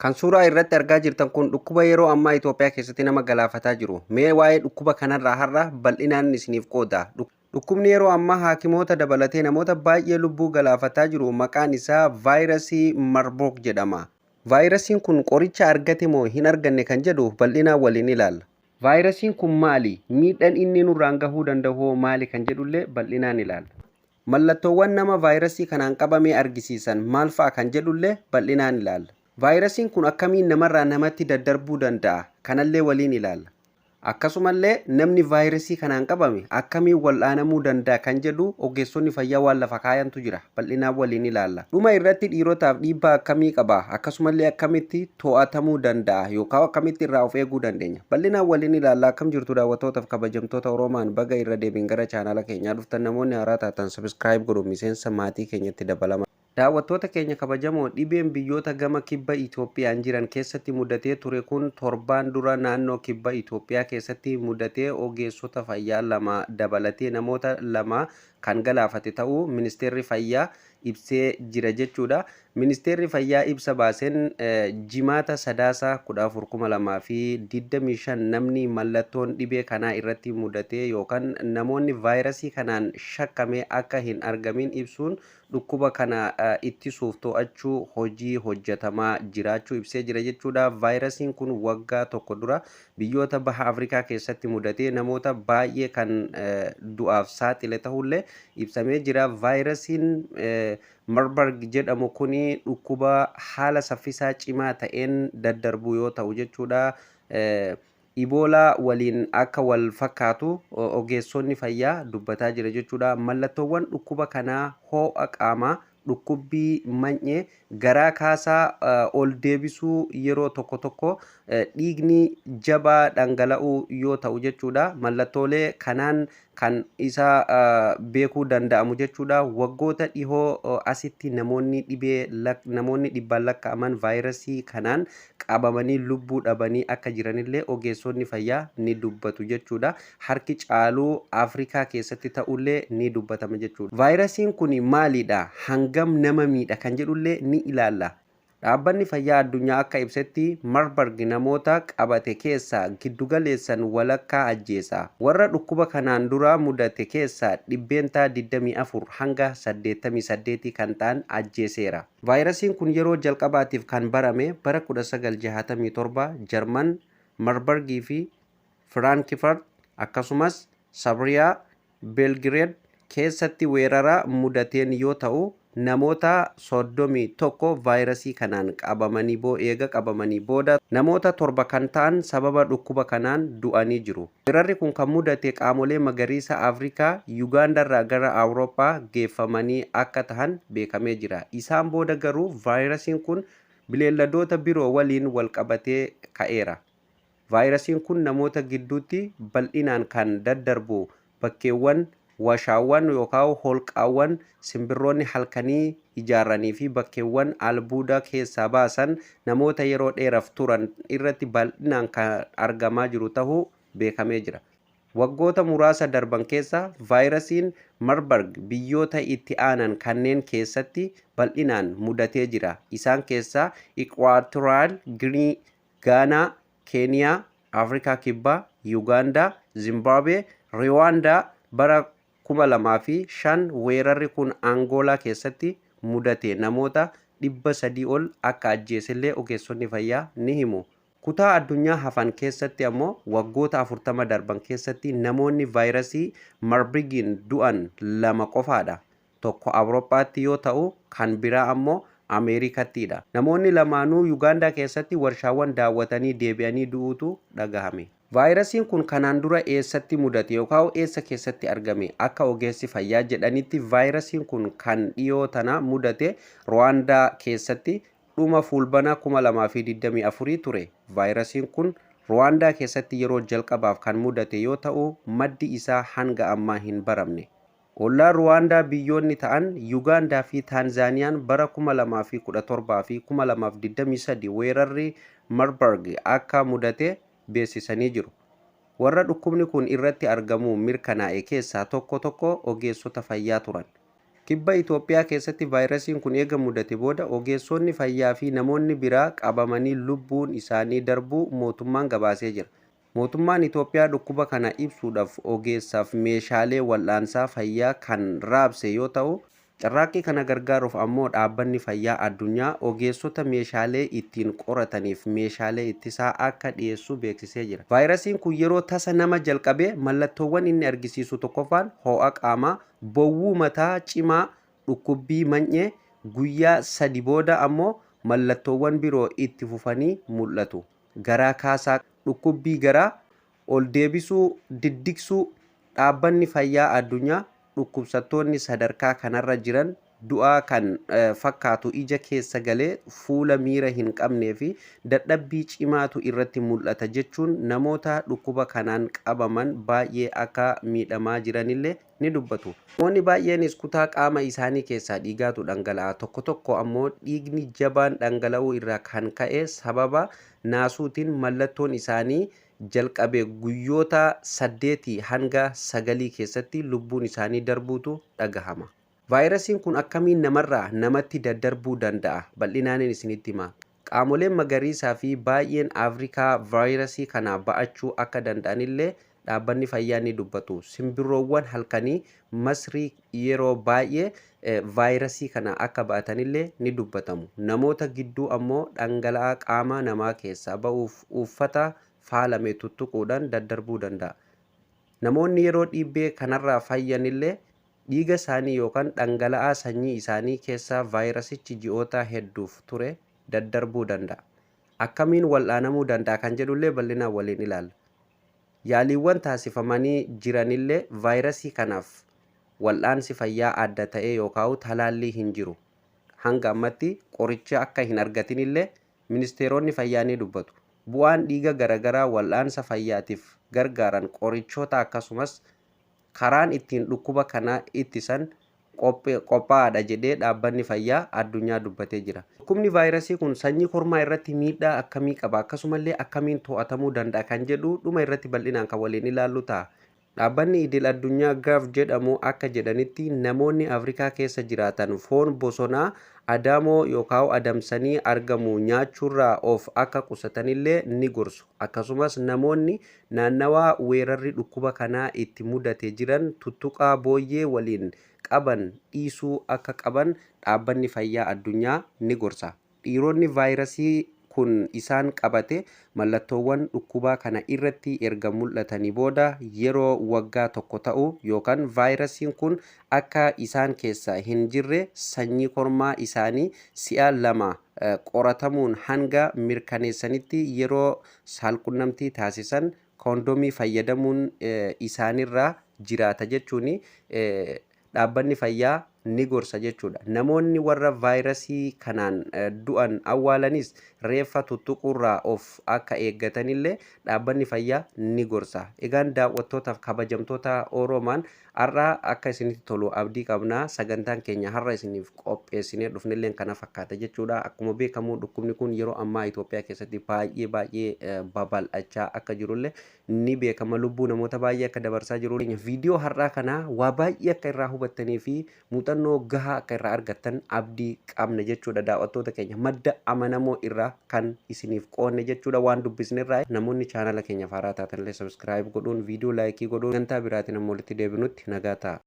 Kan suuraa irratti argaa jirtan kun dhukkuba yeroo ammaa Itoophiyaa keessatti nama galaafataa jiru. Mee waa'ee dhukkuba kanarraa har'a bal'inaan isiniif qooda. Dhukkubni yeroo ammaa haakimoota dabalatee namoota baay'ee lubbuu galaafataa jiru maqaan isaa vaayirasii Marburg jedhama. Vaayirasiin kun qoricha argate moo hin arganne kan jedhu bal'inaan waliin ilaalla. Vaayirasiin kun maali? Miidhaan inni nurraan gahuu danda'u hoo maali kan jedhullee bal'inaan ilaalla. Mallattoowwan nama vaayirasii kanaan qabamee argisiisan maal fa'a kan jedhullee bal'inaan ilaalla. Vaayirasiin kun akkamiin namarraa namatti daddarbuu danda'a? Kanallee waliin ilaalla. Akkasumallee namni vaayirasii kanaan qabame akkamiin wal'aanamuu danda'a kan jedhu ogeessonni fayyaa waan lafa kaayantu jira. Bal'inaan waliin ilaalla. Dhuma irratti dhiirotaaf dhiibbaa akkamii qaba? Akkasumallee akkamitti to'atamuu danda'a? Yookaan akkamitti irraa of eeguu dandeenya? Bal'inaan waliin ilaalla. Akkam jirtu daawwattootaaf kabajamtoota Oroomaan, baga irra deebiin gara chaanaala keenyaa dhuftan. Namoonni haaraa taatan subscribe godhuun miseensa maatii keenyatti dabalama. Daawwattoota keenya kabajamoo, dhibeen biyyoota gama kibba Itoophiyaan jiran keessatti mudatee ture kun torbaan dura naannoo kibba Itoophiyaa keessatti mudatee ogeessota fayyaa lama dabalatee namoota 2 kan galaafate ta'uu Ministeerri Fayyaa ibsee jira jechuudha. Ministeerri Fayyaa ibsa baaseen Jimaata Sadaasa 14,2025 namni mallattoon dhibee kanaa irratti mudatee yookan namoonni vaayirasii kanaan shakkame akka hin argamin ibsuun dhukkuba kana ittisuuf to'achuu hojii hojjetamaa jiraachuu ibsee jira jechuudha. Vaayirasiin kun waggaa tokko dura biyyoota baha Afrikaa keessatti mudatee namoota baay'ee kan du'aaf saaxile ta'ullee ibsamee jira. Vaayirasiin Marburg jedhamu kun dhukkuba haala saffisaa cimaa ta'een daddarbu yoo ta'u jechuudha. Iboolaa waliin akka wal fakkaatu ogeessonni fayyaa dubbataa jira jechuudha. Mallattoowwan dhukkuba kanaa hoo'a qaamaa, dhukkubbii many'ee, garaa kaasaa ol deebisuu, yeroo tokko tokko dhiigni jabaa dhangala'uu yoo ta'u jechuudha. Mallattoolee kanaan kan isa beekuu danda'amu jechuudha. Waggoota dhihoo asitti namoonni dhibee namoonni dhibbaan lakkaa'aman vaayirasii kanaan qabamanii lubbuu dhabanii akka jiranillee ogeessonni fayyaa ni dubbatu jechuudha. Harki caaluu Afrikaa keessatti ta'ullee ni dubbatama jechuudha. Vaayirasiin kun maalidha? Hangam nama miidha kan jedhullee ni ilaalla. Dhaabbanni Fayyaa Addunyaa akka ibsetti Marburg namoota qabate keessaa giddugaleessan walakkaa ajjeesa. Warra dhukkuba kanaan dura mudate keessaa 24% hanga 88 kan ta'an ajjeeseera. Vaayirasiin kun yeroo jalqabaatiif kan barame bara 1967 Jarman Marburg fi Firaankifart akkasumas Sabriyaa Beelgireed keessatti weerara mudateen yoo ta'u, namoota 31 vaayirasii kanaan qabamanii eega qabamanii booda namoota 7 kan ta'an sababa dhukkuba kanaan du'anii jiru. Weerarri kun kan mudate qaamolee magariisa Afrikaa Yugaandaarraa gara Awurooppaa geeffamanii akka tahan beekamee jira. Isaan booda garuu vaayirasiin kun bineelladoota biroo waliin wal qabatee ka'eera. Vaayirasiin kun namoota gidduutti bal'inaan kan daddarbu bakkeewwan washaawwan yookaan holqaawwan simbirroonni halkanii ijaaranii fi bakkeewwan albuuda keessaa baasan namoota yeroo dheeraf turan irratti bal'inaan kan argamaa jiru tahuu beekamee jira. Waggoota muraasa darban keessa vaayirasiin Marburg biyyoota itti aanan kanneen keessatti bal'inaan mudatee jira. Isaan keessaa Iquwaatoriyaal Ginii, Gaanaa, Keeniyaa, Afrikaa Kibbaa, Yugaandaa, Zimbaabuwee, Riwaandaa. Bara 2005 weerarri kun Angoolaa keessatti mudate namoota 300 ol akka ajjeesellee ogeessonni fayyaa ni himu. Kutaa addunyaa hafan keessatti ammoo waggoota 40 darban keessatti namoonni vaayirasii Marburgiin du'an lama qofaadha. Tokko Awurooppaatti yoo ta'u kan biraa ammoo Ameerikattiidha. Namoonni lamaanuu Yugaandaa keessatti warshaawwan daawwatanii deebi'anii du'uutu dhagahame. Vaayirasiin kun kanaan dura eessatti mudate yookaan eessa keessatti argame? Akka ogeessi fayyaa jedhanitti vaayirasiin kun kan dhiyoo tana mudate Ruwaandaa keessatti dhuma Fuulbana 2024 ture. Vaayirasiin kun Ruwaandaa keessatti yeroo jalqabaaf kan mudate yoo ta'u maddi isaa hanga ammaa hin baramne. Ollaa Ruwaandaa biyyoonni ta'an Yugaandaa fi Taanzaaniyaan bara 2017 fi 2023 weerarri Marburg akka mudate beeksisanii jiru. Warra dhukkubni kun irratti argamuu mirkanaa'e keessaa tokko tokko ogeessota fayyaa turan. Kibba Itoophiyaa keessatti vaayirasiin kun eega mudate booda ogeessonni fayyaa fi namoonni biraa qabamanii lubbuun isaanii darbuu mootummaan gabaasee jira. Mootummaan Itoophiyaa dhukkuba kana ibsuudhaaf ogeessaaf meeshaalee wal'aansaa fayyaa kan raabse yoo ta'u, carraaqqii kana gargaaruuf ammoo Dhaabbanni Fayyaa Addunyaa ogeessota meeshaalee ittiin qorataniif meeshaalee ittisaa akka dhiyeessu beeksisee jira. Vaayirasiin kun yeroo tasa nama jalqabe mallattoowwan inni argisiisu tokkoffaan ho'a qaamaa, bowwuu mataa cimaa, dhukkubbii many'ee, guyyaa sadi booda ammoo mallattoowwan biroo itti fufanii mul'atu. Garaa kaasaa, dhukkubbii garaa, ol deebisuu, diddigsuu. Dhaabbanni Fayyaa Addunyaa dhukkubsattoonni sadarkaa kanarra jiran du'aa kan fakkaatu ija keessa galee fuula miira hin qabnee fi dadhabbii cimaatu irratti mul'ata jechuun namoota dhukkuba kanaan qabaman baay'ee akka miidhamaa jiranillee ni dubbatu. Namoonni baay'eenis kutaa qaama isaanii keessaa dhiigaatu dhangala'a. Tokko tokko ammoo dhiigni jabaan dhangala'uu irraa kan ka'e sababa naasuutiin mallattoon isaanii jalqabe guyyoota saddeetii hanga sagalii keessatti lubbuun isaanii darbuutu dhagahama. Vaayirasiin kun akkamiin namarraa namatti daddarbuu danda'a? Bal'inaanin isinitti hima. Qaamoleen magariisaa fi baay'een Afrikaa vaayirasii kana ba'achuu akka danda'anillee dhaabbanni fayyaa ni dubbatu. Simbirroowwan halkanii Masrii yeroo baay'ee vaayirasii kana akka ba'atanillee ni dubbatamu. Namoota gidduu ammoo dhangala'aa qaama namaa keessaa ba'uuf uffata faalame tuttuquudhaan daddarbuu danda'a. Namoonni yeroo dhiibbee kanarraa fayyanillee dhiiga isaanii yookaan dhangala'aa sanyii isaanii keessa vaayirasichi ji'oota hedduuf ture daddarbuu danda'a. Akkamiin wal'aanamuu danda'a kan jedhullee bal'inaan waliin ilaalla. Yaaliiwwan taasifamanii jiranillee vaayirasii kanaaf wal'aansi fayyaa adda ta'ee yookaan talaallii hin jiru. Hanga ammatti qoricha akka hin argatinillee ministeeronni fayyaa ni dubbatu. Bu'aan dhiiga garaagaraa wal'aansa fayyaatiif gargaaran qorichoota akkasumas karaan ittiin dhukkuba kana ittisan qophaa'aadha jedhee Dhaabbanni Fayyaa Addunyaa dubbatee jira. Dhukkubni vaayirasii kun sanyii kormaa irratti miidhaa akkamii qaba, akkasumallee akkamiin to'atamuu danda'a kan jedhu dhuma irratti bal'inaan kan waliin ilaallu ta'a. Dhaabbanni idil addunyaa Gav jedhamu akka jedhanitti namoonni Afrikaa keessa jiraatan foon bosonaa adaamoo yookaan adamsanii argamu nyaachuurraa of akka qusatanillee ni gorsu. Akkasumas namoonni naannawaa weerarri dhukkuba kanaa itti mudate jiran tuttuqaa booyyee waliin qaban dhiisuu akka qaban Dhaabbanni Fayyaa Addunyaa ni gorsa. Dhiironni vaayirasii kun isaan qabate mallattoowwan dhukkubaa kana irratti erga mul'atanii booda yeroo waggaa tokko ta'u yookaan vaayirasiin kun akka isaan keessa hin jirre sanyii kormaa isaanii si'a lama qoratamuun hanga mirkaneessanitti yeroo saalqunnamtii taasisan koondomii fayyadamuun isaanirraa jiraata jechuun dhaabbanni fayyaa ni gorsa jechuudha. Namoonni warra vaayirasii kanaan du'an awwaalanis reeffa tuttuquurraa of akka eeggatanillee dhaabbanni fayyaa ni gorsa. Egaan daawwattootaaf kabajamtoota Oroomaan har'a akka isinitti tolu abdii qabna. Sagantaan keenya har'a isiniif qopheessinee dhufnilleen kana fakkaata jechuudha. Akkuma beekamu dhukkubni kun yeroo ammaa Itoophiyaa keessatti baay'ee baay'ee babal'achaa akka jirullee ni beekama, lubbuu namoota baay'ee akka dabarsaa jiru. Viidiyoo har'aa kana waa baay'ee akka irraa hubattanii fi muuxannoo gahaa akka irraa argattan abdii qabna jechuudha. Daawwattoota keenya, madda amanamoo irraa kan isiniif qoonne jechuudha, waan dubbisne irraa. Namoonni chaanala keenya haaraa taatanillee subscribe godhuun, viidiyoo like godhuun, sagantaa biraatiin amma walitti deebinutti nagaa ta'a.